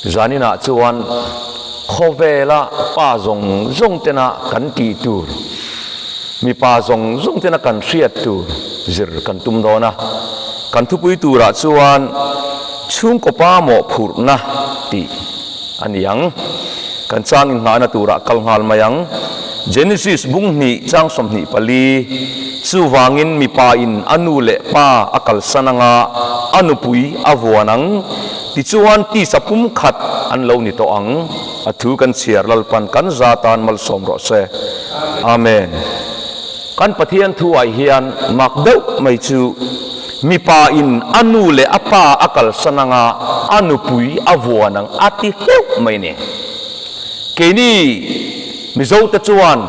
Zaninah chuan khawvela pa zawng zawng tena kan tih tur, mipa zawng zawng tena kan hriat tur zir kan tum dawn a. Kan thupui turah chuan chhungkaw pa mawhphurhna tih a ni ang. Kan chang inngahna turah kal nghal mai ang. Genesis bung hnih chang 24, Chuvangin mipa in a nu leh pa a kalsan anga a nupui a vuan ang. Tichuan tisa pum khat an lo ni tawh ang. A thu kan chhiar Lalpan kan za tan malsawm rawh se. Amen. Kan Pathian thu ah hian mak deuh mai chu mipa in a nu leh a pa a kalsan anga a nupui a vuan ang a ti hleuh mai ni. Keini Mizo te chuan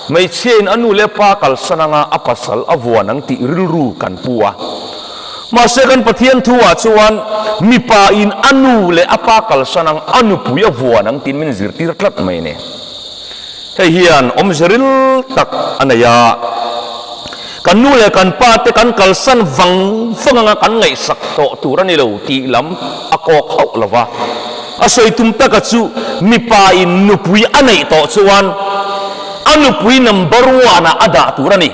hmeichhia in a nu leh a pa kalsan anga a pasal a vuan ang tih rilru kan pu a. Mahse kan Pathian thu ah chuan mipa in a nu leh a pa kalsan ang a nupui a vuan ang tiin min zirtir tlat mai a ni. Hei hian awmze ril tak a nei a, kan nu leh kan pa te kan kalsan vang vang anga kan ngaihsak tawh tur a ni lo tih lam a kawk hauh lo va. A sawi tum taka chu mipa in nupui a neih tawh chuan a nupui number one ah a dah tur a ni,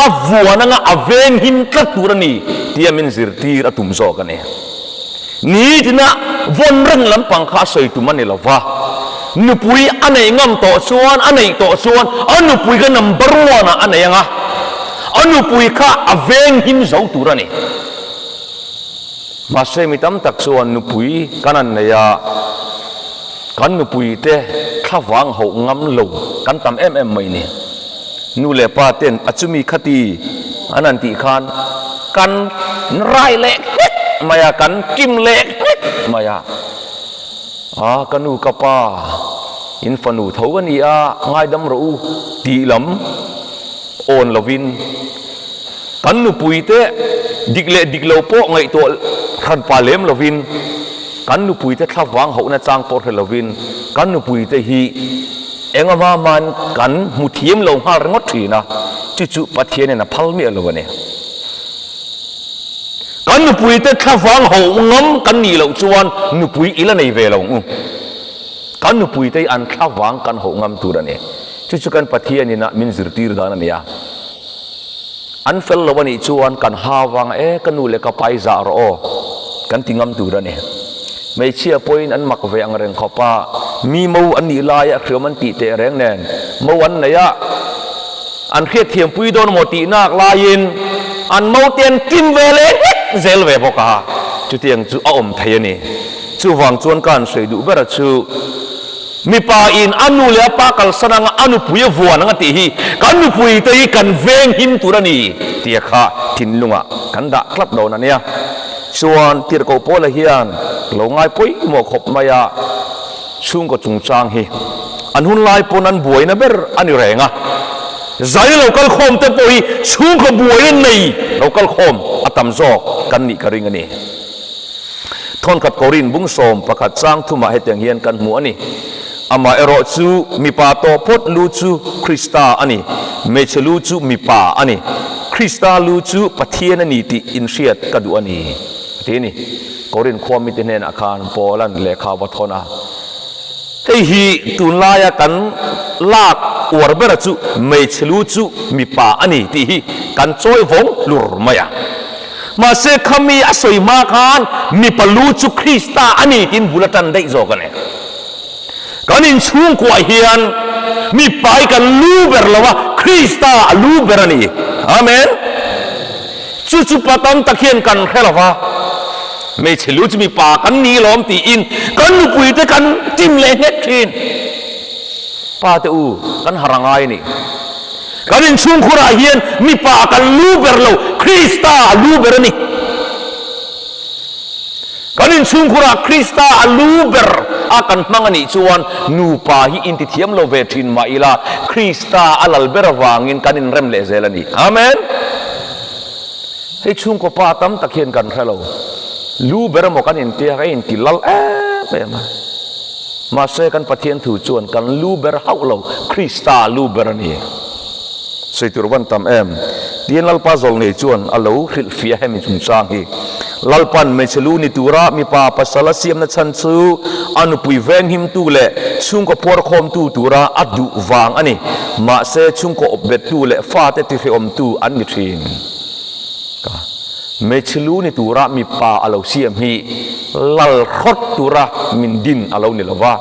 a vuan anga a veng him tlat tur a ni tia min zirtir a tum zawk a ni. Nitina vawn reng lampang kha a sawi tum a ni lo va, nupui a neih ngam tawh chuan, a neih tawh chuan a nupui kha number one ah a nei anga, a nupui kha a veng him zo tur a ni. Mahse mi tam tak chuan nupui kan an nei a, kan nupui te thlavang hauh ngam lo kan tam em em mai ni. Nu leh pa ten a chumi khati an han tih khan kan rai leh hlek mai a, kan kim leh hlek mai a. A, ka nu ka pa, in fanu tho a ni a, ngaidam rawh u tih lam awn lovin kan nupui te dik leh dik lo pawh ngaihtuah hran pa lem lovin kan nupui te thlavang hauhna chang pawh hre lovin kan nupui te hi Engama man kan hmu thiam lo nghal ringawt thin a, chu chu Pathianin a phal miah lo a ni. Kan nupuite thlavang ho ngam kan nih loh chuan nupui i la nei ve lo ang u. Kan nupuite hi an thlavang kan hoh ngam tur a ni. Chu chu kan Pathianin a min zirtir dan a ni a. An fel lo a nih chuan kan ha vang e ka nu leh ka pa i zah rawh aw kan ti ngam tur a ni. Hmeichhia pawhin an mak ve ang reng khawp a, mi mo an nih laia hriam an tih teh reng nen mo an nei a, an hriatthiam pui dawn maw tih nak laiin an mo te an kim ve leh hlek zel ve bawk a, chutiang chu a awm thei a ni. Chuvang chuan ka han sawi duh ber a chu. Mipa in a nu leh a pa kalsan anga a nupui a vuan anga tih hi kan nupui te hi kan veng him tur a ni tia kha thinlungah kan dah tlat dawn a nia. Chuan tirhkoh Paula hian lo ngai pawimawh khawp mai a, chhungkaw chungchang hi an hun lai pawn an buaina ber a ni reng a, zai lo kal khawm te pawh hi chhungkaw buaina nei lo kal khawm a tam zawk kan nih ka ring a ni. Thawnkhat Korin bung 11 chang thumah hetiang hian kan hmu a ni, Amah erawh chu mipa tawh phawt lu chu Krista a ni, hmeichhe lu chu mipa a ni, Krista lu chu Pathian a ni tih inhriat ka duh a ni, a ti a ni. Korin khua mite hnenah khan Paula'n lehkha va thawn a. Hei hi tunlaia kan lak uar bera chu hmeichhe lu chu mipa a ni tih hi kan chawi vawng hlur mai a. Mahse khami a sawi hma khan mipa lu chu Krista a ni tiin bul a tan daih zawk a ni. Kan inchhungkuah hian mipa hi kan lu ber lo a, Krista a lu ber a ni. Amen. Chu chu pa tam tak hian kan hre lo va, hmeichhe lu chu mipa kan ni lawm tiin kan nupuite kan tim leh nghet thin. Pa te u, kan har a ngai a ni. Kan inchhungkhurah hian mipa kan lu ber lo, Krista a lu ber a ni. Kan inchhungkhurah Krista a lu ber a kan hmang a nih chuan nupa hi intithiam lo ve thin mah ila, Krista a lal ber avangin kan inrem leh zel a ni. Amen. Hei chhungkaw pa tam tak hian kan hre lo. Lu ber emaw kan intia, ka inti lal em em a. Mahse kan Pathian thu chuan kan lu ber hauh lo, Krista lu ber a ni. Sawi tur van tam em? Tiin Lalpa Zawlnei chuan a lo hrilhfiah hemi chungchang hi. Lalpan hmeichhe lu ni tura mipa pasal a siamna chhan chu a nupui venghimtu leh chhungkaw phuarkhawmtu tura a duh vang a ni. Mahse, chhungkaw awpbettu leh fate tihrehawmtu an ni thin. Ka hmeichhe lu ni tura mipa a lo siam hi lal hrawt tura min din a lo ni lo va,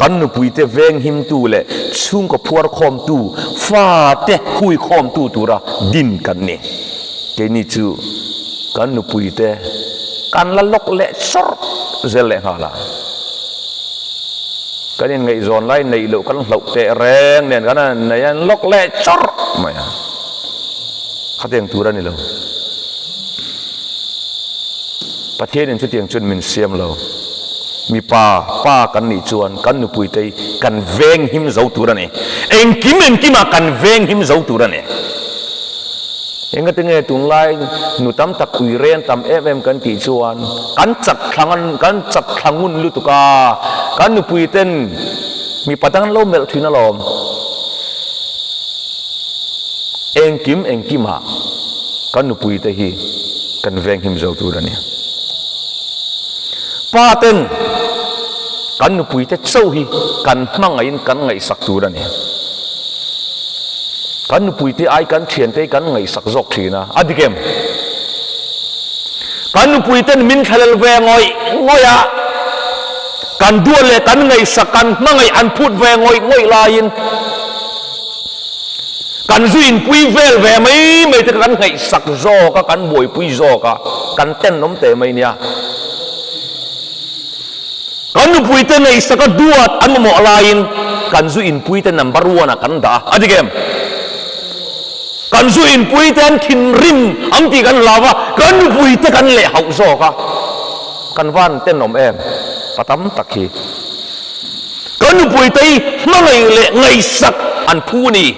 kan nupuite venghimtu leh chhungkaw phuarkhawmtu, fate huikhawmtu tura din kan ni. Keini chu kan nupuite kan la lawk leh chawrh zel leh nghal a. Kan inngaihzawn lai neih loh kan hlauh teh reng nen kan han nei an lawk leh chawrh mai a. Khatiang tur a ni lo. Pathianin chutiang chuan min siam lo. Mipa, pa kan nih chuan kan nupuite hi kan venghim zo tur a ni. Engkim engkimah kan venghim zo tur a ni. Engati nge tunlai nu tam tak ui ren tam em em kan tih chuan kan chak thlang kan chak thla ngun lutuk a, kan nupui ten mipa dang an lo melh thin alawm. Engkim engkimah kan nupui te hi kan venghim zo tur a ni. Pa ten kan nupui te chauh hi kan hmangaihin kan ngaihsak tur a ni. Kan nupuite ai kan thiante kan ngaihsak zawk thin a, a dik em? Kan nupuiten min thlalel ve ngawih ngawih a, kan duat leh kan ngaihsak, kan hmangaih an phut ve ngawih ngawih laiin kan zu inpui vel ve mai mai te kha kan ngaihsak zawk a, kan buaipui zawk a, kan tenawm teh mai nia. Kan nupuite ngaihsaka duat an mamawh laiin kan zu inpuite number one ah kan dah a, a dik em? Kan zu inpuite an thinrim ang tih kan hlau a, kan nupuite kan leh hauh zawk a, kan van tenawm em? Pa tam tak hi kan nupuite hi hmangaih leh ngaihsak an phu a ni.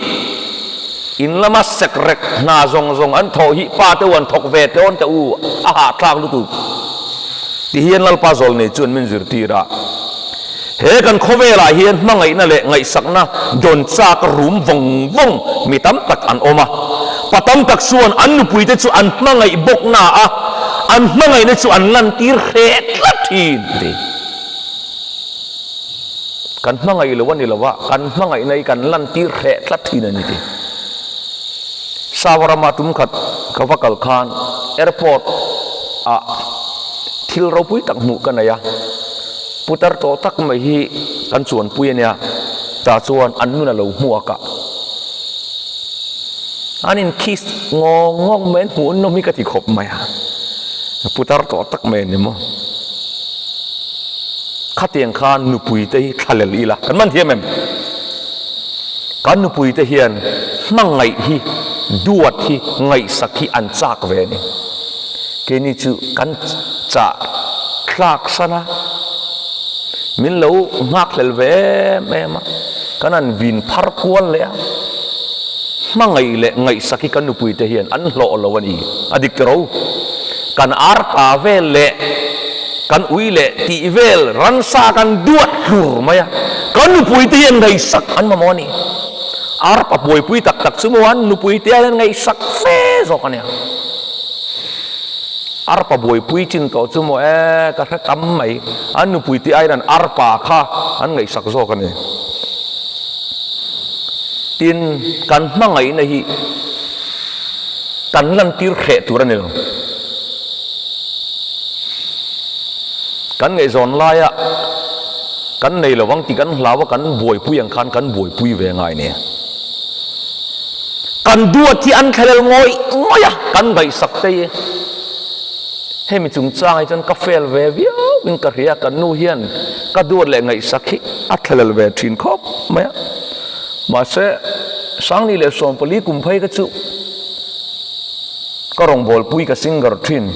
In lama sekrek hna zawng zawng an thawh hi pa te u an thawk ve teh awn teh u, a hahthlak lutuk. Ti hian Lalpa Zawlnei chuan min zirtir a, He kan khawvelah hian hmangaihna leh ngaihsakna dawn chak rum vawng vawng mi tam tak an awm a. Pa tam tak chuan an nupuite chu an hmangaih bawk na a, an hmangaihna chu an lantir hreh tlat thin a ti. Kan hmangaih lo a ni lo a, kan hmangaihna hi kan lantir hreh tlat thin a ni ti. Sawarama tum khat ka va kal khan airport ah thil ropui tak hmuh ka nei a, putar tawh tak mai hi kan chuanpui a nia, tah chuan an nun a lo hmuak a, an in kiss ngawng ngawng mai an hmuh nawm hi ka ti khawp mai a, putar tawh tak mai a ni maw. Khatiang khan nupui te hi thlalel ila kan man thiam em? Kan nupuite hian hmangaih hi, duat hi, ngaihsak hi an chak ve a ni. Keini chu kan chah thlak san a, min lo nghakhlel ve em em a, kan han vin phar kual leh a. Hmangaih leh ngaihsak hi kan nupuite hian an hlawh lo a ni. A dik ro. Kan ar ta vel leh kan ui leh tih vel ransa kan duat hlur mai a, kan nupuite hian ngaihsak an mamawh a ni. Ar pa buaipui tak tak chu maw an nupuite hian an ngaihsak fe zawk a nia. Ar pa buaipui chin tawh chu maw e ka hre tam mai, an nupuite aiin an ar pa kha an ngaihsak zawk a ni. Tin, kan hmangaihna hi kan lantir hreh tur a ni lo. Kan ngaihzawn laia kan nei lo ang tih kan hlau a, kan buaipui ang khan kan buaipui ve ngai nia. Kan duat hi an thlalel ngawih ngawih a, kan ngaihsak te hi. Hemi chungchang hi chuan ka fail ve viau in ka hria, kan nu hian ka duat leh ngaihsak hi a thlalel ve thin khawp mai a. Mahse, Sangni leh Sawmpali kum phei ka chu ka rawngbawlpui ka singer thin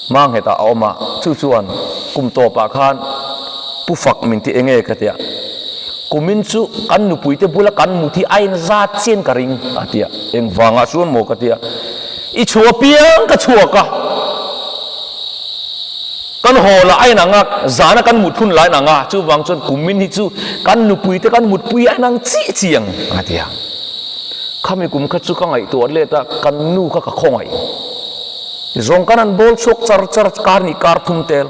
hma nghetah a awm a, chu chuan kum tawpah khan Pu Fak min ti enge ka ti a, kumin chu kan nupuite bula kan mut hi a inzat chian ka ring a ti a, engvangah chuan maw ka ti a, I chhuah piang ka chhuak a, kan haw lah a inang a, zana kan mut hun lah a inang a, chuvang chuan kumin hi chu kan nupuite kan mutpui a inang chiah chiang a ti a. Khami kum kha chu ka ngaihtuah let a, kan nu kha ka khawngaih. Zawng kan han bawl chhuak char char kar hnih kar thum tel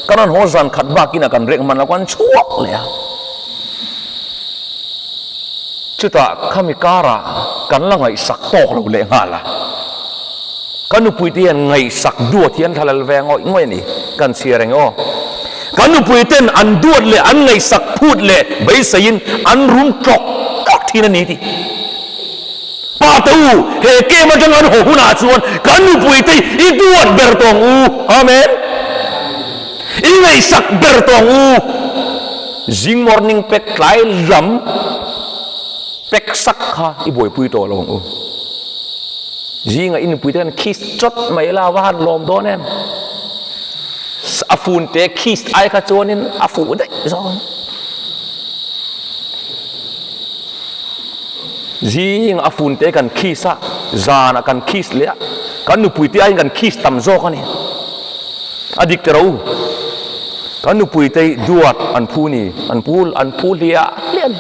kan han haw zan khat bakin a kan rek hman lo kan chhuak leh a. Chutah khami karah kan la ngaihsak tawk lo leh nghal a. Ka nupui te hian ngaihsak duat hi an thlalal ve ngawih ngawih a ni, kan chhiar eng aw. Ka nupui ten an duat leh an ngaihsak phut leh beiseiin an rum tlawk tlawk thin a ni tih. Pa te u, he game atang an haw hunah chuan kan nupui te i duat ber tawh ang u. Amen. I ngaihsak ber tawh ang u. Zing morning pek tlai lam pek sak kha i buaipui tawh lo ang u. Zinga i nupui te khan kiss chawt mai la va han lawm dawn em. A fun te kiss ai kha chuanin a fuh daih zawk ang. Zinga a fun te kan kiss a, zanah kan kiss leh a, kan nupui te aiin kan kiss tam zawk a ni. A dik teh rawh u. Kan nupui te duat an phu ni, an pu an phu hliah hliah a ni.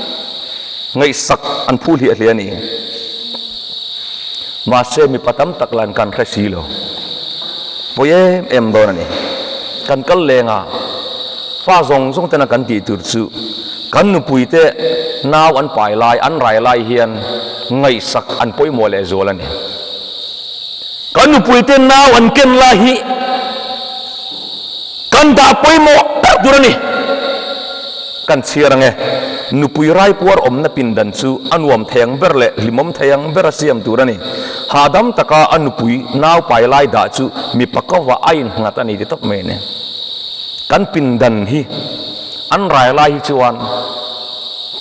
Ngaihsak an phu hliah hliah a ni. Mahse mipa tam tak lan kan hre si lo. Pawi em em dawn a ni. Kan kal leng a, pa zawng zawng tena kan tih tur chu kan nupui te nau an pai lai, an rai lai hian ngaihsak an pawimawh leh zual a ni. Kan nupui te nau an ken lai hi kan dah pawimawh ber tur a ni. Kan chhiar ang e. Nupui raipuar awmna pindan chu a nuam thei ang ber leh hlimawm thei ang ber a siam tur a ni. Hahdam taka a nupui nau pai lai dah chu mipa kovah a innghat a ni ti tawp mai a ni. Kan pindan hi an rai lai hi chuan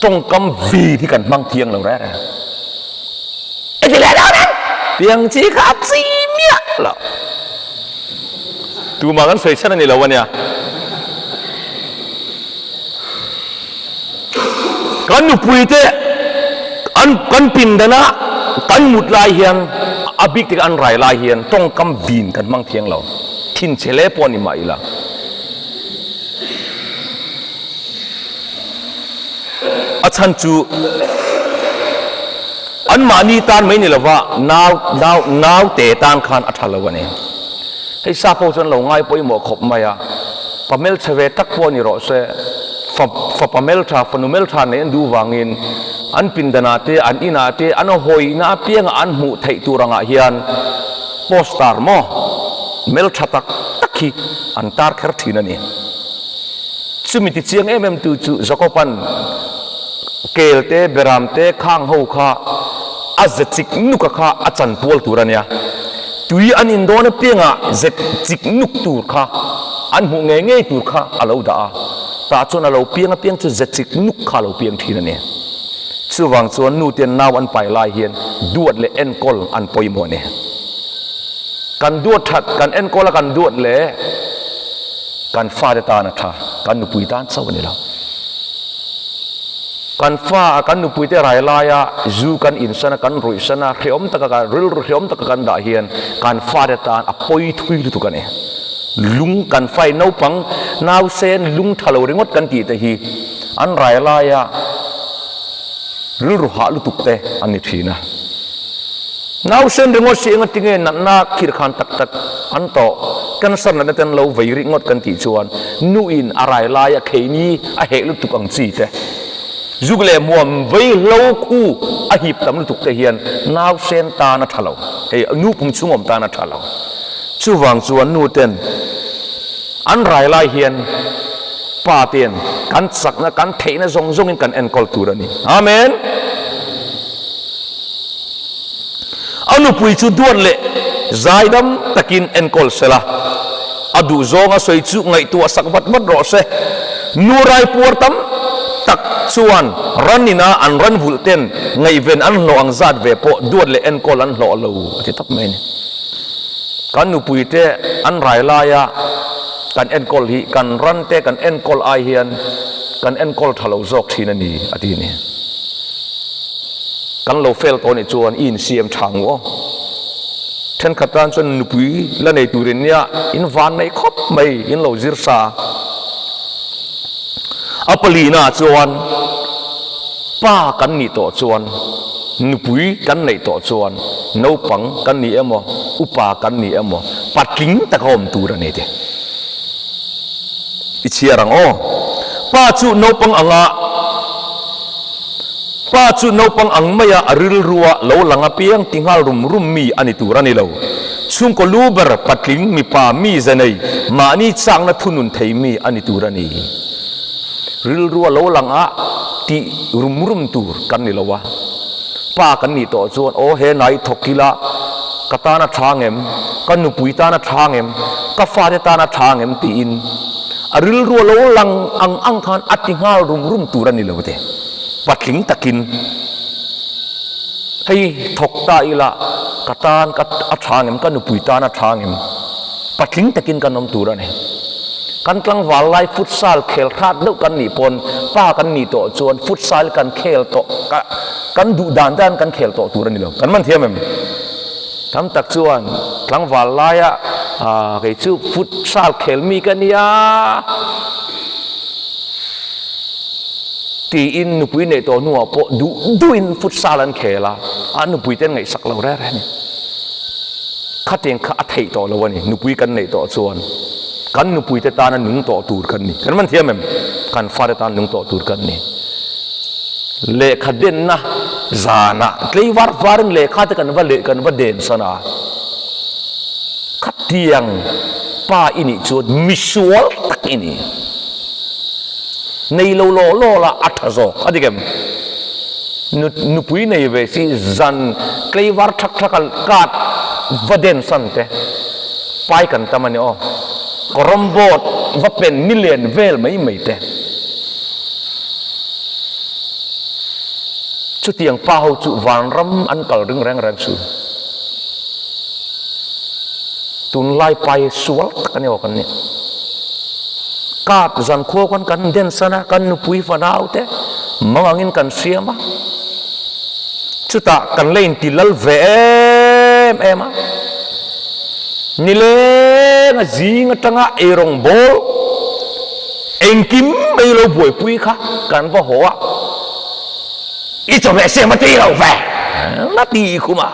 tawngkam vin hi kan hmang thiang lo reng reng. Eti leh dawn em? Tiang chi kha a chi miah lo. Tumah kan sawi chhan a ni lo a nia. Kan nupui te an kan pindana kan mut lai hian a bik tika an rai lai hian tawngkam vin kan hmang thiang lo. Thinchhe hle pawh a ni mah ila. A chhan chu anmahni tan mai ni lova nau nau naute tan khan a tha lo a ni. Hei sa pawh chuan lo ngai pawimawh khawp mai a, pa hmelchhe ve tak pawh ni rawh se, fa fapa hmeltha fanu hmeltha nei an duh vangin an pindanah te an inah te an hawina apianga an hmuh theih tur angah hian poster maw hmeltha tak tak hi an tar kher thin a ni. Chumi ti chiang em em tu chu Jakoban kel te beram te khang ho kha a ze chik nuk a kha a chan pual tur a nia. Tui an in dawn apiangah ze chik nuk tur kha an hmuh ngei ngei tur kha a lo dah a, tah chuan a lo piang apiang chu ze chik nuk kha a lo piang thin a ni. Chuvang chuan nu ten nau an pai lai hian duat leh enkawl an pawimawh a ni. Kan duat that, kan enkawl a kan duat leh. Kan fate tan a tha, kan nupui tan chauh a ni lo. Kan fa a kan nupuite rai laia zu kan insan a, kan ruihsan a, hreawm taka kan rilru hreawm taka kan dah hian kan fate tan a pawi thui lutuk a ni. Lung kan fai naupang nausen lung tha lo ringawt kan tih te hi an rai laia rilru hah lutuk te an ni thin a. Nausen ringawt si enga tinge natna khirkhan tak tak an tawh, cancer natna te an lo vei rih ngawt kan tih chuan nu in a rai lai a kheini a heh lutuk ang chi te, zuk leh hmuam vei hlo khu a hip tam lutuk te hian nausen tan a tha lo, hei nu pum chhung awm tan a tha lo. Chuvang chuan nu ten an rai lai hian pa ten kan chakna kan theihna zawng zawngin kan enkawl tur a ni. Amen. A nupui chu duat leh zaidam takin enkawl se la, a duh zawng a sawi chu ngaihtuah sak vat vat rawh se. Nu raipuar tam tak chuan ran ina an ran vulh ten ngaihven an hlawh ang zat ve pawh duat leh enkawl an hlawh lo a ti tawp mai a ni. Kan nupui te an rai laia kan enkawl hi kan ran te kan enkawl ai hian kan enkawl tha lo zawk thin a ni a ti a ni. Kan lo fail tawh nih chuan i insiam tha ngu aw. Thenkhat tan chuan nupui la nei turin nia in van nei khawp mai in lo zir sa. A palina chuan pa kan nih tawh chuan nupui kan neih tawh chuan naupang kan ni emaw upa kan ni emaw Patling taka awm tur a ni ti. I chhiar ang aw. Pa chu naupang anga Pa chu naupang ang maia a rilrua lo lang apiang ti nghal rum rum mi a ni tur a ni lo. Chhungkaw lu ber patling mipa mi ze nei mahni chakna thunun thei mi a ni tur a ni. Rilrua lo lang a ti rum rum tur kan ni lo a. Pa kan nih tawh chuan aw he nai thawk ila ka tan a tha ngem, ka nupui tan a tha ngem, ka fate tan a tha ngem tiin a rilrua lo lang ang ang khan a ti nghal rum rum tur a ni lo te. Patling takin hei thawk ta ila ka tan ka a tha ngem, ka nupui tan a tha ngem, patling takin kan awm tur a ni. Kan tlangval lai futsal khel hrat deuh kan nih pawn pa kan nih tawh chuan futsal kan khel tawh ka kan duh dan dan kan khel tawh tur a ni lo. Kan man thiam em? Tam tak chuan tlangval laia ah kei chu futsal khel mi ka nia tiin nupui neih tawh hnuah pawh duh duhin futsal an khel a, a nupui te an ngaihsak lo reng reng a ni. Khatiang kha a theih tawh lo a ni, nupui kan neih tawh chuan kan nupuite tana nung tawh tur kan ni. Kan man thiam em? Kan fate tan nung tawh tur kan ni. Lehkha denna zanah tlei var varin lehkha te kan va leh kan va den san a. Khatiang pa i nih chuan misual tak i ni. Nei lo law law la a tha zawk a dik em? Nupui nei ve si zan tleivar thak thak a card va den san te pai kan tam a ni aw. Kawrawm board va pen ni len vel mai mai te. Chutiang pa ho chu vanram an kal ring reng reng su. Tunlai pai sual tak a ni aw kan nih. Card zankhua khan kan den san a, kan nupui fanau te mang angin kan siam a, chutah kan la inti lal ve em em a, nileng a zing atanga eirawng bawl engkim mai lo buaipui kha kan va haw a, i chawhmeh siam a ti lo ve la ti khum a.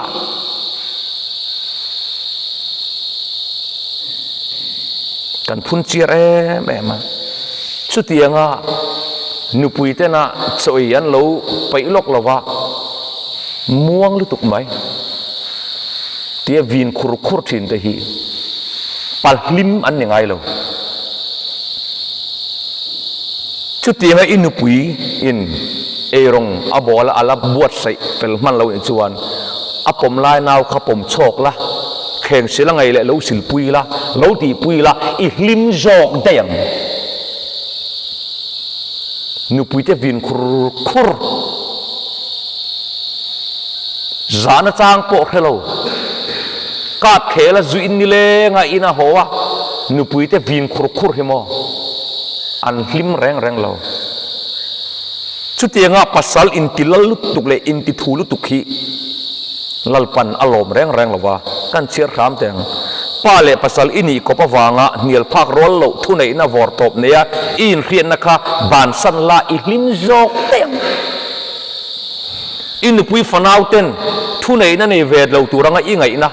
Kan phun chiar em em a, chutianga nupui tena chaw ei an lo peih lawk lo va, muang lutuk mai tia vin khur khur thin te hi pahlim an ni ngai lo. Chutianga i nupui in eirawng a bawl a, a la buatsaih fel hman lo nih chuan a pawm lai nau kha pawm chhawk la, thleng sil a ngaih leh lo silpui la, lo tihpui la, i hlim zawk daih ang. Nupui te vin khur khur, zahna chang pawh hre lo, kap khel a zuih nileng a in a haw a, nupui te vin khur khur hi maw an hlim reng reng lo. Chutianga pasal inti lal lutuk leh inti thu lutuk hi Lalpan a lawm reng reng lo va, kan chhiar hram teh ang. Pa leh pasal i nih kawp avanga hnial phak rual loh thuneihna vawr tawp neia i inhriatna kha bansan la i hlim zawk daih ang. I nupui fanau ten thuneihna nei ve lo tur anga i ngaihna,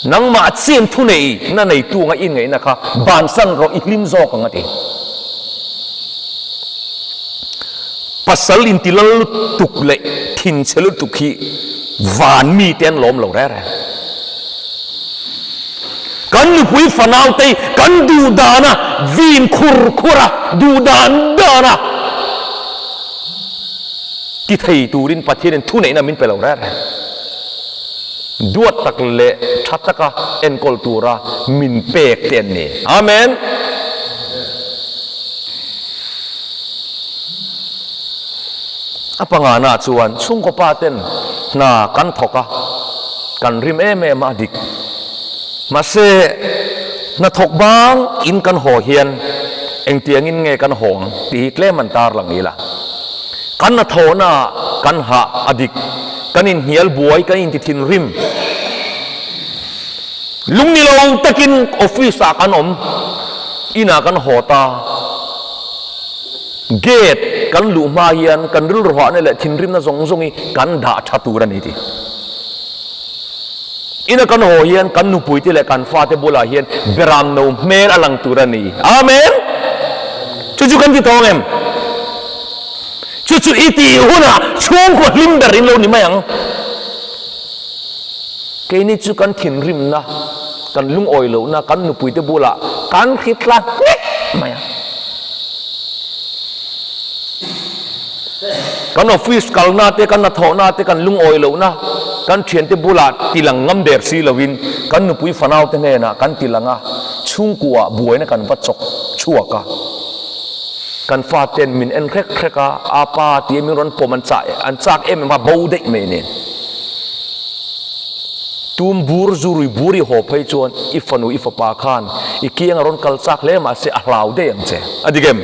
nangmah chian thuneihna neitu anga i inngaihna kha bansan rawh i hlim zawk ang a ti. Pasal inti lal lutuk leh thinchhe lutuk hi van mite an lawm lo reng reng. Kan nupui fanau te kan duh dana vin khur khur a, duh dan dan a ti thei turin Pathianin thuneihna min pe lo reng reng. Duat tak leh tha taka enkawl tura min pek te an ni. Amen. A pangana chuan chhungkaw pa ten hna kan thawk a, kan rim em em a dik. Mahse, hna thawk bang in kan haw hian engtiangin nge kan haw ang tih hi tlem an tarlang ila. Kan hna thawhna ah kan hah a dik, kan inhnial buai, kan inti thinrim. Lung ni lo takin office ah kan awm, inah kan haw ta. Gate kan luh hma hian kan rilru hahna leh thinrimna zawng zawng hi kan dah tha tur a ni tih. Ina kan haw hian kan nupuite leh kan fate bulah hian beram no hmel a lang tur a ni. Amen! Chu chu kan ti tawng em? Chu chu i tih hunah chhungkaw hlim ber in lo ni mai ang. Keini chu kan thinrimna, kan lungawi lohna kan nupuite bulah kan hritla nghek mai a. Kan office kalna te, kan hnathawhna te, kan lungawi lohna, kan thiante bulah tilang ngam der si lovin kan nupui fanaute hnenah kan tilang a, chhungkuaah buaina kan va chawk chhuak a. Kan faten min en hrek hrek a, a pa tia min rawn pawm an chah an chak em em a, bo daih mai nen. Tum bur zurui bur i haw phei chuan i fanu i fapa khan i kiang a rawn kal chak hle mahse a hlau daih ang che. A dik em?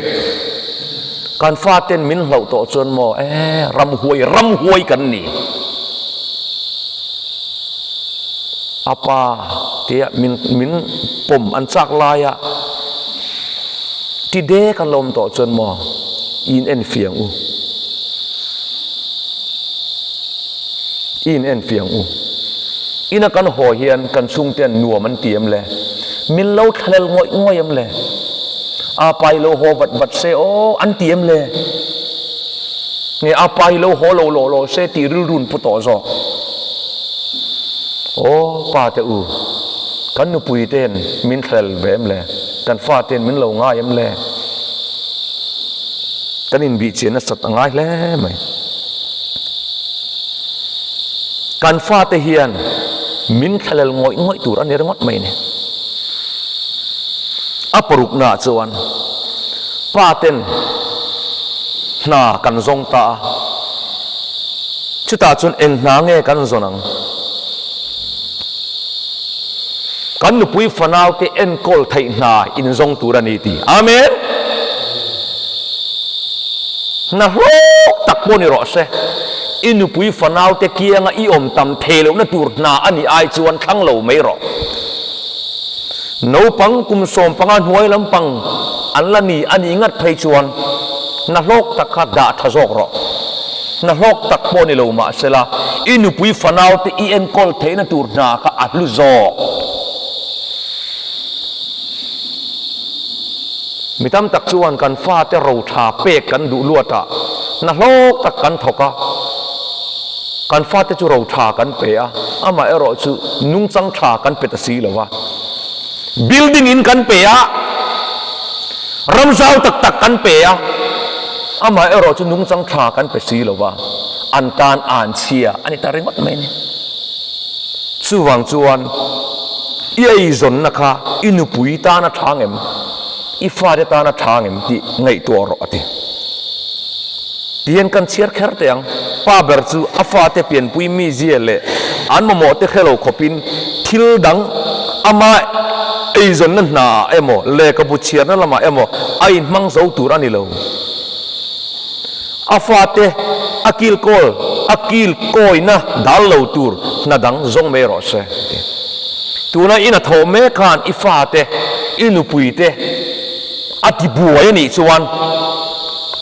Kan faten min hlauh tawh chuan maw e ramhuai ramhuai kan ni. A pa tia min min pawm an chak laia ti dek an lo awm tawh chuan maw i in en fiang u. I in en fiang u. Ina kan haw hian kan chhungte an nuam an ti em le? Min lo thlalel ngawih ngawih em le? A pa i lo haw vat vat se aw an ti em le? Nge a pa i lo haw lo lawh lawh se tih rilru an pu tawh zawk? Aw pa te u, kan nupui ten min thlalel ve em le? Kan fa ten min lo ngai em le? Kan inbihchian nasat a ngai hle mai. Kan fate hian min thlalel ngawih ngawih tur a ni ringawt mai ni. A paruknaah chuan pa ten hna kan zawng ta a, chutah chuan eng hna nge kan zawn ang? Kan nupui fanaute enkawl theih hna inzawng tur a ni ti. Amen! Hna hlawk tak pawh ni rawh se, i nupui fanaute kianga i awm tam thei lohna tur hna a nih ai chuan thlang lo mai rawh. Naupang kum 15 hnuai lampang an la ni a nih ngat phei chuan hna hlawk tak kha dah tha zawk rawh. Hna hlawk tak pawh ni lo mahsela i nupui fanaute i enkawl theihna tur hna kha a hlu zawk. Mi tam tak chuan kan fate ro tha pek kan duh luat a, hna hlawk tak kan thawk a, kan fate chu ro tha kan pe a, amaherawh chu nungchang tha kan pe ta si lo va. Building in kan pe a, ram zau tak tak kan pe a, amaherawh chu nungchang tha kan pe si lo va, an tan an chhia a ni ta ringawt mai a ni. Chuvang chuan i eizawnna kha i nupui tan a tha ngem, i fate tan a tha ngem tih ngaihtuah rawh a ti. Tihian kan chhiar kher teh ang, pa ber chu a fate pianpui mizia leh an mamawh te hre lo khawpin thil dang ama eizawnna hna ah emaw lehkhabu chhiarna lamah emaw a inhmang zo tur a ni lo. A fate a kilkawl a kilkawina dal lo tur hna dang zawng mai rawh se ti. Tuna i hnathawh mek khan i fate, i nupuite a ti buai a nih chuan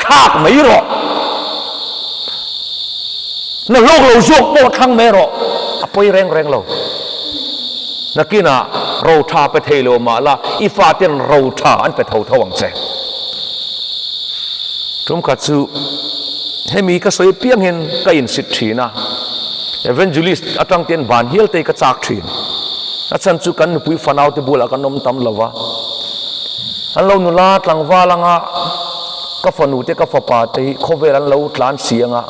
thlak mai rawh. Na hlawk lo zawk pawh thlang mai rawh, a pawi reng reng lo. Nakinah ro tha pe thei lo mah la, i faten ro tha an pe tho tho ang che. Tumkhat chu hemi ka sawi piang hian ka insit thin a, Evangelist atang ten van hial te ka chak thin. A chhan chu kan nupui fanau te bulah kan awm tam lo va, an lo nula tlangval anga ka fanu te ka fapa te hi khawvel an lo tlan si anga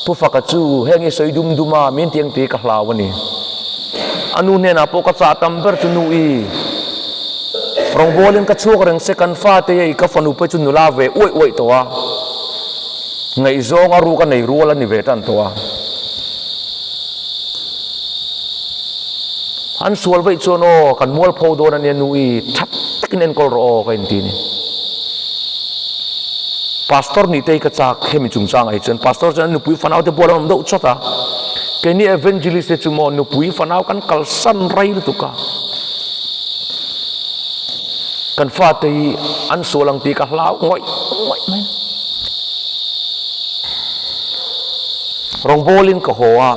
Pu Faka chu heng i sawi dum dum a min tiang te ka hlau a ni. A nu hnenah pawh ka chah tam ber chu nu i. Rawngbawlin ka chhuak reng se kan fate hei ka fanu pawh chu nula ve uaih uaih tawh a, ngaihzawng a ruk a nei rual a ni ve tan tawh a. An sual vaih chuan aw kan mualpho dawn a nia nu i that takin enkawl rawh aw ka inti a ni. Pastor nih te hi ka chak hemi chungchangah hi chuan pastor chuan a nupui fanau te bual an awm deuh chawt a, keini evangelist te chu maw nupui fanau kan kalsan rai lutuk a. Kan fate hi an sual ang tih ka hlau ngawih ngawih mai. Rawngbawlin ka haw a.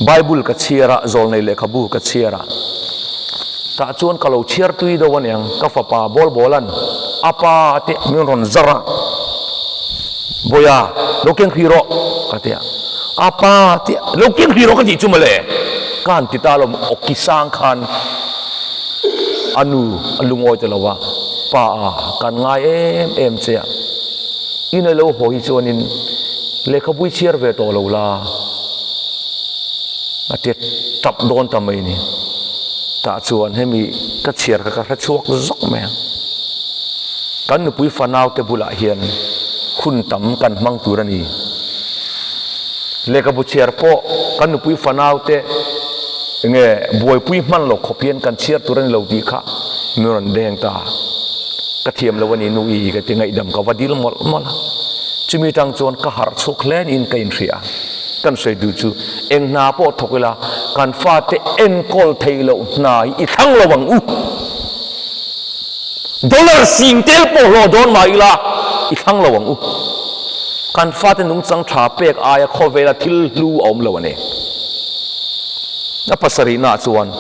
Bible ka chhiar a, zawlnei lehkhabu ka chhiar a, tah chuan ka lo chhiar tui deuh aniang, ka fapa Bawlbawla'n a pa te min rawn zar a, Bawiha, lo keng hrih rawh ka ti a, a pa te lo keng hrih rawh ka tih chu mawle, ka han ti ta alawm, awki sang khan a nu a lungawi ta lo a, pa a kan ngai em em che a, in a lo haw hi chuanin lehkhabu i chhiar ve tawh lo la. A ti tap dawn ta mai ni. Tah chuan hemi ka chhiar kha ka hre chhuak zawk mai a. Kan nupui fanau te bulah hian hun tam kan hmang tur a ni. Lehkhabu chhiar pawh kan nupui fanau te enge buaipui hman lo khawp hian kan chhiar tur a ni lo tih kha min rawn deng ta. Ka thiam lo a ni nu i ka ti ngaihdam ka va dil mawlh mawlh a. Chumi tang chuan ka harh chhuak hle niin ka inhria. Kan sawi duh chu eng hna pawh thawk ila kan fate enkawl theih loh hna hi i thlang lo ang u. Dollar sing tel pawh hlawh dawn mah ila i thlang lo ang u. Kan fate nungchang tha pek aia khawvela thil hlu a awm lo a ni. A pasarihnaah chuan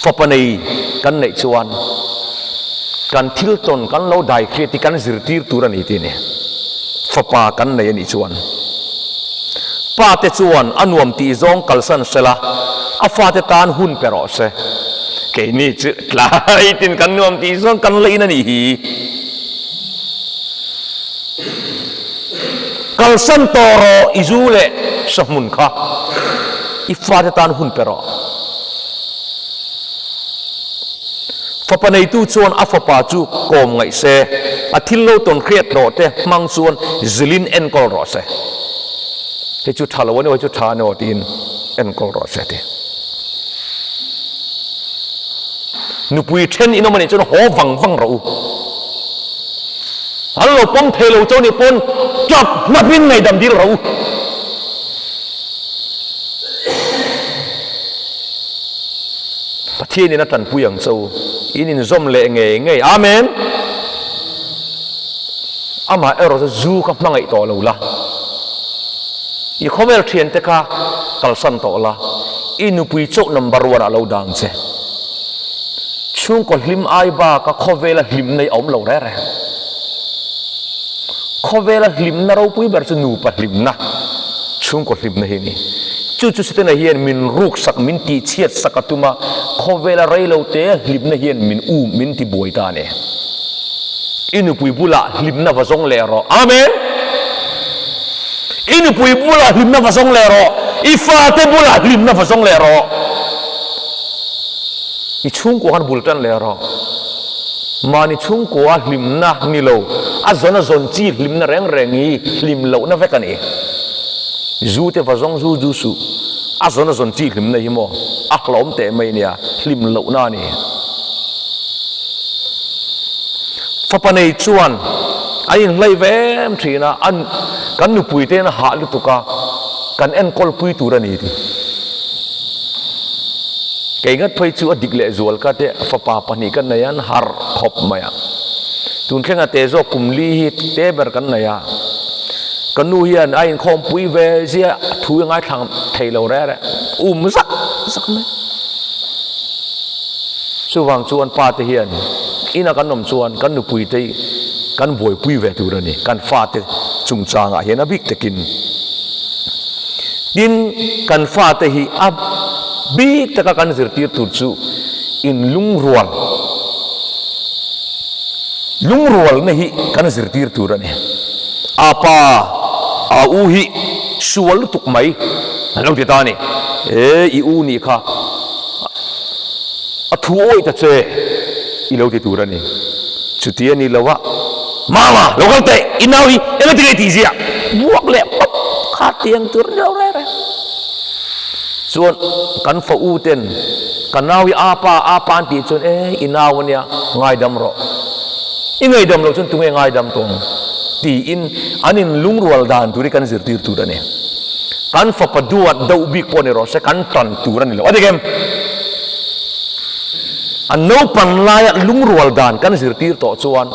fapa nei kan neih chuan kan thil tawn kan lo dai hriat hi kan zirtir tur a ni tih a ni. Fapa kan nei a nih chuan pa te chuan a nuam tih zawng kalsan sela a fate tan hun pe rawh se. Keini chu tlai tin kan nuam tih zawng kan la in a nih hi. Kalsan tawh rawh i zu leh sahmun kha i fate tan hun pe rawh. Fapa neitu chuan a fapa chu kawm ngaih se, a thil lo tawn hriat rawh te hmang chuan zilin enkawl rawh se. Hei chu tha lo a ni aw, hei chu tha a ni aw tiin enkawl rawh se ti. Nupui then in awm a nih chuan haw vang vang rawh u. An lo pawm thei lo chu nih pawn tap hnapin ngaihdam dil rawh u. Pathianin a tanpui ang che u, in inzawm leh ngei ngei. Amen! Amah erawh chu zu kha hmangaih tawh lo la, i khawvel thiante kha kalsan tawh la, i nupui chauh number one ah lo dang che. Chhungkaw hlim ai baka khawvela hlimna hi a awm lo reng reng. Khawvela hlimna ropui ber chu nupa hlimna, chhungkaw hlimna hi a ni. Chu chu Setana hian min ruksak, min tihchhiat sak a tum a, khawvela reilote hlimna hian min um, min tibuai ta a ni. I nupui bulah hlimna va zawng leh rawh. Amen! I nupui bulah hlimna va zawng leh rawh. I fate bulah hlimna va zawng leh rawh. I chhungkua khan bul tan leh rawh. Mahni chhungkua hlimna ni lo, a zawn a zawn chi hlimna reng reng hi hlim lohna vek a ni. Zu te va zawng zu zu suh, a zawn a zawn chi hlimna hi maw a hlawm teh mai nia, hlim lohna a ni. Fapa nei chuan an inhlei ve em thin a, an kan nupui te in a hah lutuk a, kan enkawl pui tur a ni ti. Kei ngat phei chu a dik leh zual ka te fapa pahnih ka nei a, an harh khawp mai a. Tun thlenga te zawk kum li hi te ber kan nei a. Ka nu hian a inkhawmpui ve zia a thu i ngaithla thei lo reh reh, um zak zak mai. Chuvang chuan pa te hian ina kan awm chuan kan nupui te kan buaipui ve tur a ni, kan fate chungchangah hian a bik takin. Tin, kan fate hi a bik taka kan zirtir tur chu in lungrual, lungrualna hi kan zirtir tur a ni. A pa, a u hi sual lutuk mai an lo ti ta a ni. E, i u nih kha a thu awih ta che i lo ti tur a ni. Chuti a ni lo a, Mama, lo kal teh, i nau hi eng ati nge tih ziah? Buak leh pawp kha tiang tur a ni lo reng reng. Chuan kan fa u ten ka nau hi a pa, a pa an tih chuan e, i nau a nia, ngaidam rawh. I ngaidam loh chuan tunge ngaidam tawh ang? tiin an inlungrual dan tur hi kan zirtir tur a ni. Kan fapa duat deuh bik pawh ni rawh se, kan tan tur a ni lo. A dik em? An naupan laia lungrual dan kan zirtir tawh chuan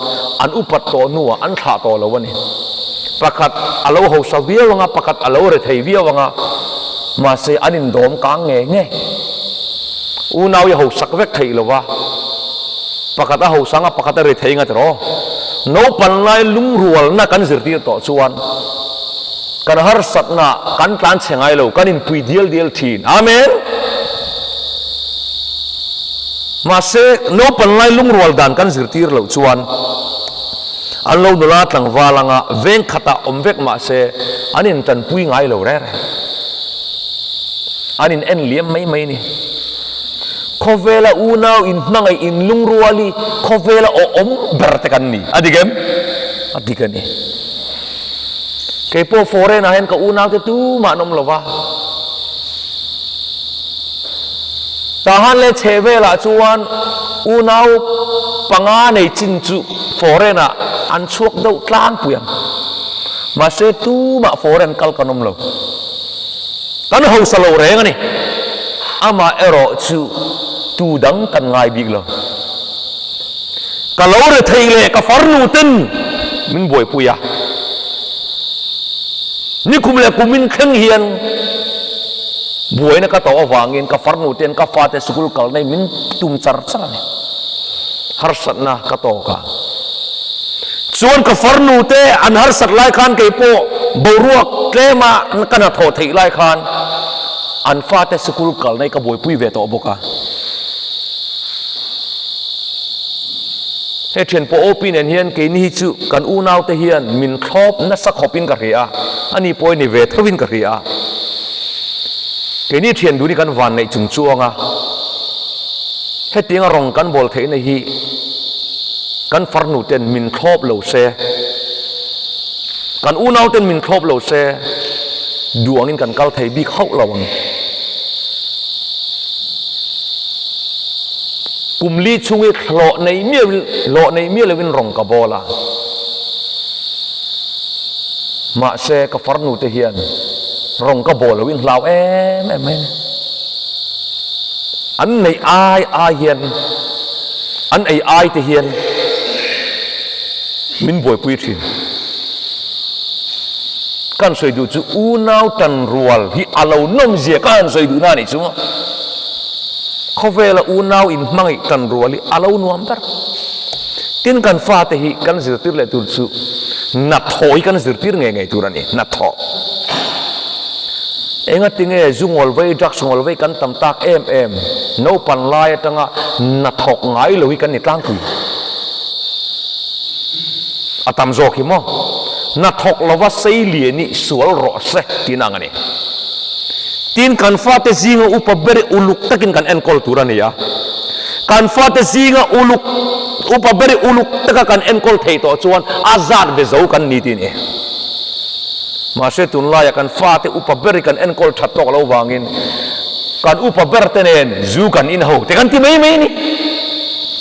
an upat tawh hnuah an thlah tawh lo a ni. Pakhat a lo hausa viau anga, pakhat a lo rethei viau anga. Mahse an indawm kang nge nge. Unau i hausak vek theih lo va, pakhat a hausang a pakhat a ri thei nga tiraw? Naupan lai lungrualna kan zirtir tawh chuan kan harsatna kan tlan chhe ngai lo, kan inpui dial dial thin. Amen! Mahse naupan lai lungrual dan kan zirtir loh chuan an lo nula tlangval anga veng khatah awm vek mahse an intanpui ngai lo reng reng. An in en liam mai mai ni. Khawvela unau in hmangaih in lungrual hi khawvela awhawm ber te kan ni. A dik em? A dik a ni. Kei pawh foreign ah hian ka unau te tumah an awm lo va. Tahan leh chheh velah chuan unau panga nei chin chu foreign ah an chhuak deuh tlangpui ang. Mahse tumah foreign kal kan awm lo. Kan hausa lo reng a ni. Amah erawh chu tu dang kan ngai bik lo. Ka lo re thei leh ka farnu ten min buaipui a. Nikum leh kumin thleng hian buaina ka tawh avangin ka farnu ten ka fate sikul kal nei min tum char char a ni. Harsatna ka tawk a. Chuan ka farnu te an harsat lai khan kei pawh boruak tlema ka hnathawh theih lai khan an fate sikul kalna hi ka buaipui ve tawh bawk a. He thian pawh OP nen hian keini hi chu kan unaute hian min thlawp nasa khawpin ka hria a, ani pawh ni ve thovin ka hria a. Keini thian dun hi kan van neih chung chuang a, hetianga rawng kan bawl theihna hi Kan farnu ten min thlawp lo se, kan unau ten min thlawp lo se, duh angin kan kal thei bik hauh lo ang. Kum li chhung hi hlawh nei miau hlawh nei miau lovin rawng ka bawl a. Mahse ka farnu te hian rawng ka bawl loin hlau em em mai a ni. An neih ai ai hian An ei ai te hian min buaipui thin. Ka han sawi duh chu unau tan rual hi a lo nawm zia ka han sawi duhna a nih chu maw. Khawvela unau in hmangaih tan rual hi a lo nuam ber. Tin kan fate hi kan zirtir leh tur chu hnathawh hi kan zirtir ngei ngei tur a ni, hnathawh. Engatinge zu ngawl vei, drugs ngawl vei kan tam tak em em? Naupan lai atanga na thawk ngai lo hi kan ni tlangpui. A tam zawk hi maw? Na thawk lova sei lian i sual rawh se tih ang a ni. Tin, kan fate zinga upa ber i uluk takin kan enkawl tur a ni a. Kan fate zinga uluk upa ber i uluk taka kan enkawl thei tawh chuan a zat ve zo kan ni tih a ni. Mahse tunlaiah kan fate upa ber hi kan enkawl that tawk lo vangin kan upa ber te nen zu kan in ho te kan ti mai mai a ni.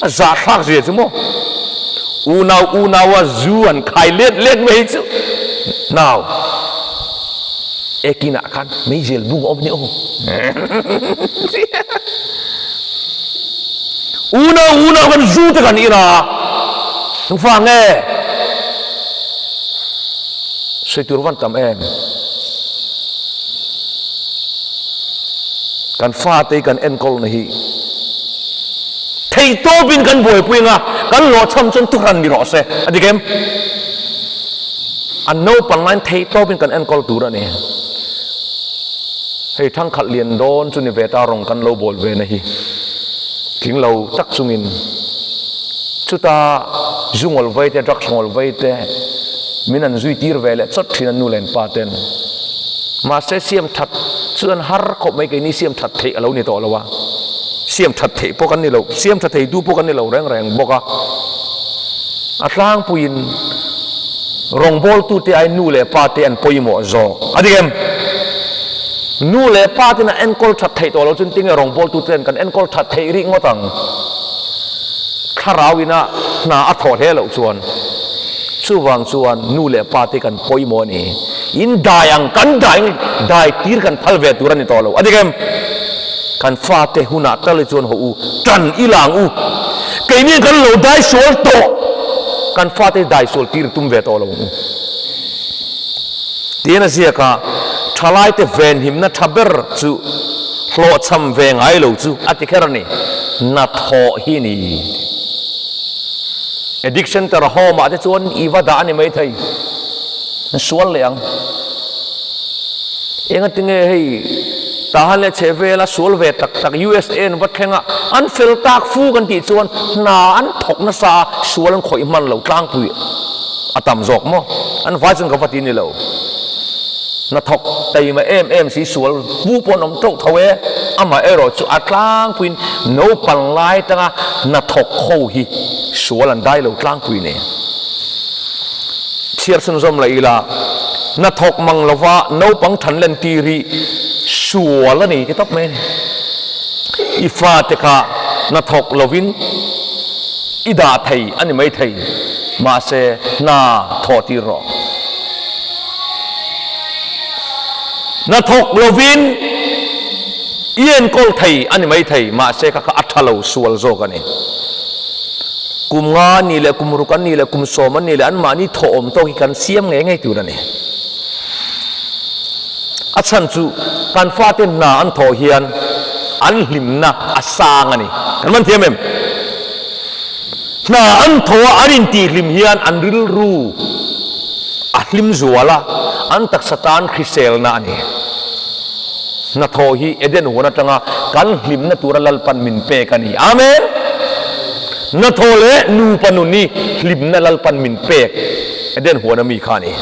A zahthlak zia chu maw? Unau unaua zu an khai let let mai chu nau ekinah khan meizel bung a awm ni aw. Unau unau kan zu te kan in a, engvang nge? Sawi tur van tam em? Kan fate hi kan enkawlna hi theihtawpin kan buaipui anga kan hlawhchham chuan thuhran ni rawh se a dik em? An naupang laiin theihtawpin kan enkawl tur a ni. Hei thangkhat lian dawn chu ni ve ta rawng kan lo bawl ve na hi tling lo tak chungin chuta zu ngawl vei te drugs ngawl vei te min an zui tir ve leh chawt thin a nu leh an pa ten mahse siam that chu an har khawp mai keini siam that theih a lo ni tawh lo a siam that theih pawh kan ni lo siam tha thei tu pawh kan ni lo reng reng bawk a a tlangpuiin Rawngbawltute ai nu leh pa te an pawimawh zawk. A dik em? Nu leh pa ten an enkawl that theih tawh lo chuan tinge rawngbawltute ten kan enkawl that theih rih ngawt ang? Thlarau ina hna a thawh hle loh chuan chuvang chuan nu leh pa te kan pawimawh a ni. In dai ang kan dai dai tir kan phal ve tur a ni tawh lo. A dik em? Kan fate hunah tal hi chuan haw u, tan i lang u. Keini kan lo dai sual tawh, kan fate hi dai sual tir tum ve tawh lo ang u. Tiin a ziak a, Thalaite venhimna tha ber chu hlawhchham ve ngai lo chu a ti kher a ni. Hnathawh hi ni. Addiction Center home ah te chuan i va dah a ni maithei. Na sual leh ang. Engatinge hei Tahan leh chhehvela sual ve tak tak USA an va thleng a, an fel tak fu kan tih chuan hna an thawk nasa a, sual an khawih hman lo tlangpui a tam zawk maw? An vai chuan ka va ti ni lo. Hna thawk taima em em si sual fu pawh an awm teuh tho e, amaherawh chu a tlangpuiin naupang lai tanga hna thawk ho hi sual an dai lo tlangpui nei. Chhiar chhunzawm la ila, hnathawk mang lova naupang than len tir hi sual a ni ti tawp mai a ni. I fate kha hnathawk lovin i dah thei a ni mai thei, mahse hna thawh tir rawh. Hnathawk lovin i enkawl thei a ni mai thei, mahse kha kha a tha lo sual zawk a ni. Kum nga an nih leh kum ruk an nih leh kum sawm an nih leh anmahni thawhawm tawk hi kan siam ngei ngei tur a ni. A chhan chu kan fate hna an thawh hian an hlimna a sang a ni. Kan man thiam em? Hna an thawh a an intihhlim hian an rilru a hlim zual a, an taksa tan hriselna a ni. Hnathawh hi Eden huan atanga kan hlimna tura Lalpan min pek a ni. Amen! Hnathawh leh nupa nun hi hlimna Lalpan min pek Eden huan ami kha a ni.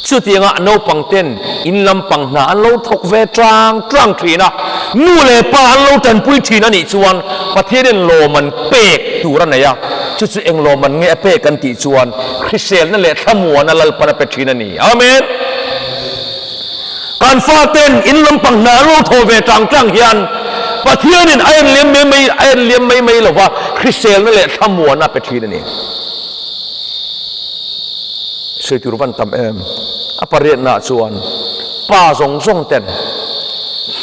Chutianga naupang ten in lampang hna an lo thawk ve tlang tlang thin a, nu leh pa an lo tanpui thin a nih chuan Pathianin lawm an pek tur a nei a, chu chu eng lawm an nge a pek an tih chuan hriselna leh thlamuana Lalpan a pe thin a ni. Amen! Kan faten in lampang hna an lo thawh ve tang tang hian Pathianin a en liam mai mai a en liam mai mai lova hriselna leh thlamuana a pe thin a ni. Sawi tur van tam em? A pariatnaah chuan pa zawng zawng ten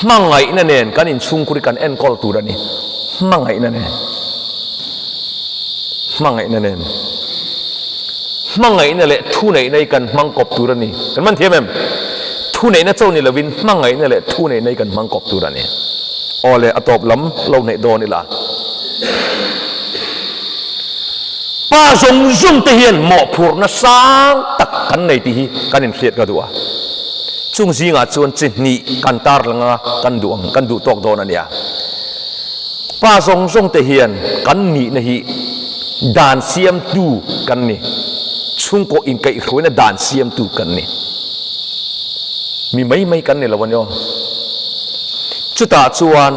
hmangaihna nen kan inchhungkur hi kan enkawl tur a ni. Hmangaihna nen. Hmangaihna nen. Hmangaihna leh thuneihna hi kan hmang kawp tur a ni. Kan man thiam em? Thuneihna cho ni lovin hmangaihna leh thuneihna hi kan hmang kawp tur a ni. Aw le, a tawp lam lo hneih dawn ila. Pa zawng zawng te hian mawhphurhna sang tak kan nei tih hi kan inhriat ka duh a. Chung zingah chuan chi hnih kan tarlang a, kan duh ang, kan duh tawk dawn a nia. Pa zawng zawng te hian kan nihna hi dan siamtu kan ni, chhungkaw inkaihhruaina dan siamtu kan ni. Mi mai mai kan ni lo a ni aw. Chutah chuan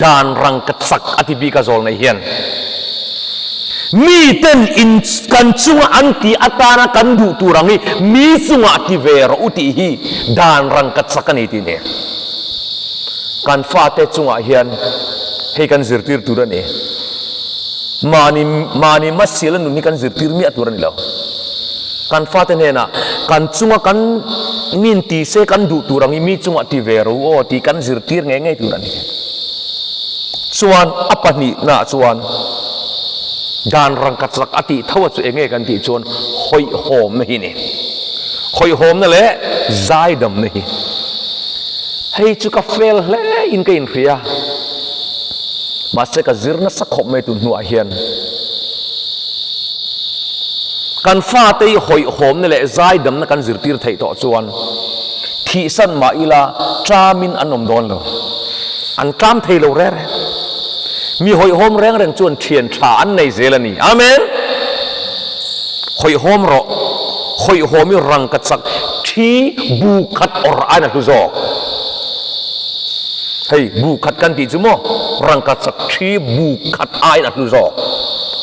dan rangka chak a ti bik a zawl nei hian mi ten in kan chunga an tih atana kan duh tur ang hi mi chungah ti ve rawh u tih hi dan rangka chak a ni tih ni. Kan fate chungah hian hei kan zirtir tur a ni. Mahni mahni hmasial a nun hi kan zirtir miah tur a ni lo. Kan fate hnenah kan chunga kan min ti se kan duh tur ang hi mi chungah ti ve ro aw tih kan zirtir ngei ngei tur a ni. Chuan a pahnihnaah chuan dan rangka chak a tih tho a chu eng nge kan tih chuan hawihhawmna hi a ni. Hawihhawmna leh zaidamna hi. Hei chu ka fel hle in ka inhria. Mahse ka zir nasa khawp mai tun hnuah hian. Kan fate hi hawihhawmna leh zaidamna kan zirtir theih tawh chuan thihsan mah ila ṭamin an awm dawn lo. An ṭam thei lo reng reng. Mi hawihhawm reng reng chuan ṭhian ṭha an nei zel a ni. Amen! Hawihhawm rawh, hawihhawm i rangka chak thi bu khat awr aiin a hlu zawk. Hei bu khat kan tih chu maw, rangka chak thi bu khat aiin a hlu zawk.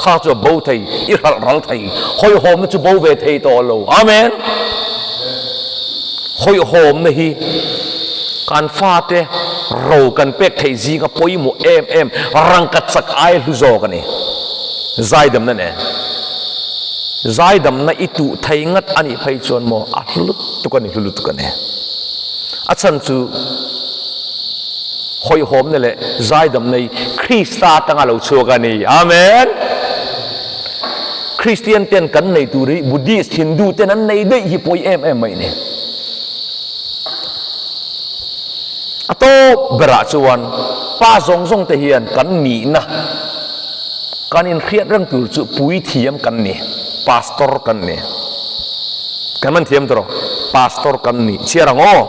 Kha chu a bo thei, i hralh ral thei, hawihhawmna chu bo ve thei tawh lo. Amen! Hawihhawmna hi kan fate ro kan pek theih zinga pawimawh em em, rangka chak aia hlu zawk a ni. Zaidamna nen. Zaidamna i tuh thei ngat a nih phei chuan maw a hlu lutuk a ni, hlu lutuk a ni. A chhan chu hawihhawmna leh zaidamna hi Krista atanga lo chhuak a ni. Amen! Kristian ten kan nei tur hi Buddhist, Hindu ten an nei daih hi pawi em em mai a ni. A tawp berah chuan pa zawng zawng te hian kan nihna kan inhriat reng tur chu puithiam kan ni, pastor kan ni. Kan man thiam tawh pastor kan ni chhiar ang aw.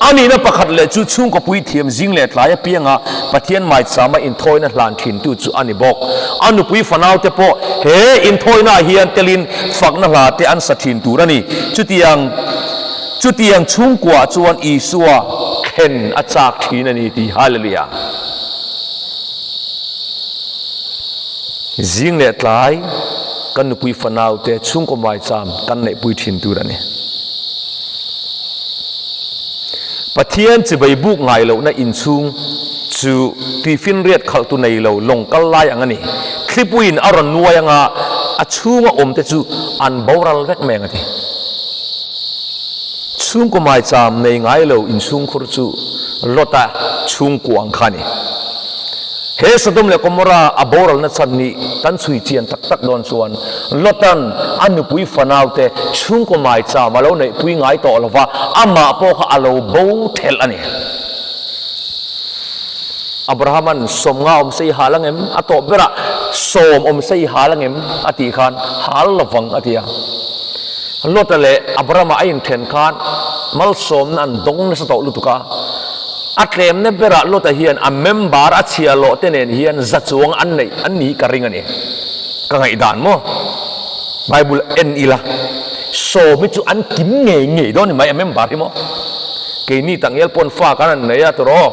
A nihna pakhat leh chu chhungkaw puithiam zing leh tlai apianga Pathian maichama inthawina hlan thintu chu a ni bawk. A nupui fanaute pawh he inthawinaah hian telin fakna hla te an sa thin tur a ni. Chutiang Chutiang chhungkuaah chuan Isua thlen a chak thin a ni tih Hallelujah! Zing leh tlai kan nupui fanaute chhungkaw maicham kan neihpui thin tur a ni. Pathian chibai buk ngai lohna inchhung chu tuifinriat khalhtu nei lo lawng kal lai ang a ni. Thlipuiin a rawn nuai anga a chhunga awmte chu an boral vek mai ang a ti. Chhungkaw maicham nei ngai lo inchhungkhur chu Lota chhungkua ang kha a ni. He Sodom leh Gomorrah a boralna chhan hi kan chhui chian tak tak dawn chuan Lotan a nupui fanaute chhungkaw maicham a lo neihpui ngai tawh lo va, amah pawh kha a lo bo thelh a ni. Abrahaman sawm nga awm se i hal angem? A tawp berah sawm awm se i hal angem? a tih khan hal lovang a ti a. Lota leh Abrahama a inthen khan malsawmna an dawng nasa tawh lutuk a. A tlemna berah Lota hian a member a chhia lawh te nen hian za chuang an neih an ni ka ring a ni. Ka ngaihdan maw? Bible en ila sawm hi chu an kim ngei ngei dawn ni mai a member hi maw? Keini takngial pawn fa kan han nei a tawh.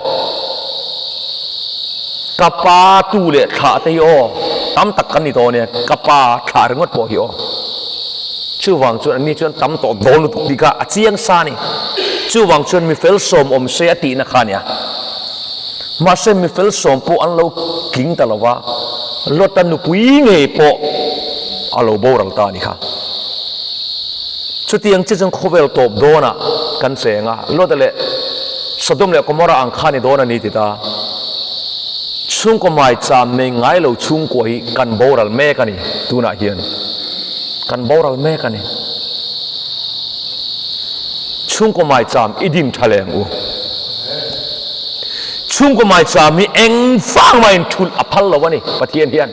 Ka pa tu leh thlah te hi aw, tam tak kan ni tawh nia, ka pa thlah ringawt pawh hi aw. Chuvang chuan anni chuan tam tawh dawn lutuk tih kha a chiang sa a ni. Chuvang chuan mi fel sawm awm se a tihna kha a nia. Mahse mi fel sawm pawh an lo tling ta lo va, Lota nupui ngei pawh a lo boral ta a ni kha. Chutiang chi chuan khawvel tawp dawnah kan cheng a, Lota leh Sodom leh Gomorrah ang kha ni dawn a ni ti ta. Chhungkaw maicham nei ngai lo chhungkua hi kan boral mek a ni tunah hian. Kan boral mek a ni. Chhungkaw maicham i din tha leng u. Chhungkaw maicham hi eng vang mahin thulh a phal lo a ni Pathian hian.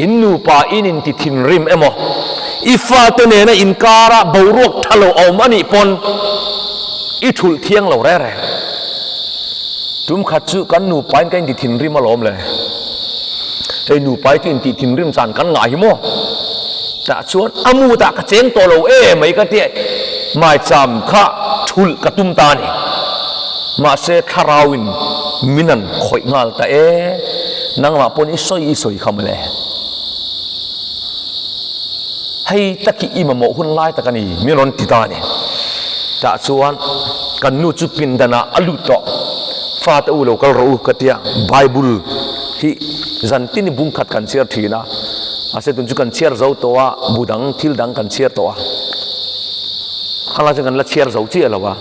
In nupa in inti thinrim emaw, i fate nena inkara boruak tha lo a awm a nih pawn i thulh thiang lo reng reng. Tum khat chu kan nupain ka inti thinrim alawm le. Hei nupai chu intih thinrim chan kan ngah hi maw? Tah chuan a mutah ka cheng tawh lo e mai ka tia maicham kha thulh ka tum ta a ni. Mahse thlarauin min an khawih nghal ta e, nangmah pawn i sawi i sawi kha mawle. Hei taki i mamawh hun lai tak a ni min rawn ti ta a ni. Tah chuan kan nu chu pindanah a lut tawh, fate u lo kal rawh u ka tia Bible hi zan tin i bung khat kan chhiar thin a, mahse tun chu kan chhiar zo tawh a, bu dang thil dang kan chhiar tawh a. Khalai chuan kan la chhiar zo chiah lo a,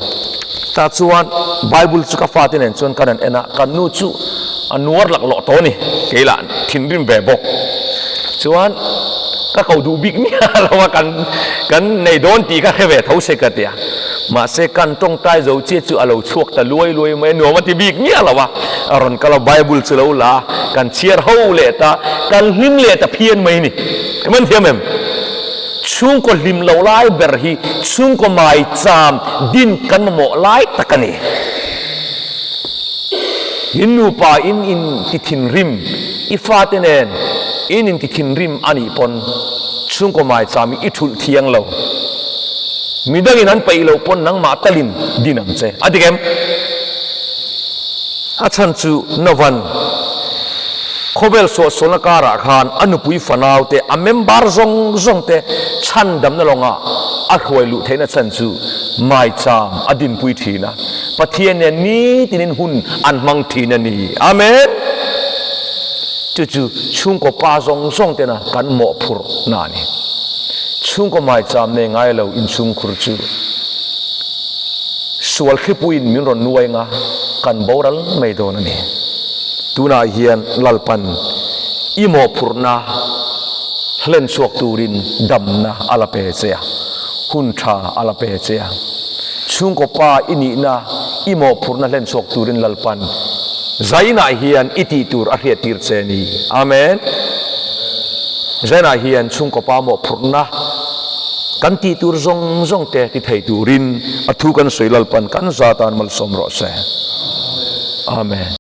tah chuan Bible chu ka fate nen chuan kan han en a, kan nu chu a nuar laklawh tawh a ni, kei lah thinrim ve bawk chuan ka ko duh bik miah lo a, kan kan nei dawn tih ka hre ve tho se ka ti a, mahse kan tawngtai zo chiah chu a lo chhuak ta luai luai mai a, nuam a ti bik miah lo a, a rawn kal a Bible chu lo la a, kan chhiar ho leh ta, kan hlim leh ta phian mai a ni, ka man thiam em? Chhungkaw hlim lo lai ber hi chhungkaw maicham din kan mamawh lai tak a ni. In nupa in in ti thinrim, i fate nen in in ti thinrim a nih pawn chhungkaw maicham hi i thulh thiang lo. Midangin an peih loh pawn nangmah talin din ang che. A dik em? A chhan chu Novan. Khawvel suahsualna karah khan a nupui fanaute, a member zawng zawngte chhandamna lawngah a hruai luh theihna chhan chu maicham a dinpui thin a, Pathian nen nitinin hun an hmang thin a ni. Amen! Chu chu chhungkaw pa zawng zawngtena kan mawhphurhna a ni. Chhungkaw maicham nei ngai lo inchhungkhur chu sual thlipuiin min rawn nuai anga kan boral mai dawn a ni. Tunah hian Lalpan i mawhphurhna hlen chhuak turin damna a la pe che a, hun tha a la pe che a. Chhungkaw pa i nihna i mawhphurhna hlen chhuak turin Lalpan zainah hian i tih tur a hriattir che a ni. Amen. Zainah hian chhungkaw pa mawhphurhna kan tih tur zawng zawng te ti thei turin a thu kan sawi Lalpan kan za tan malsawm rawh se. Amen.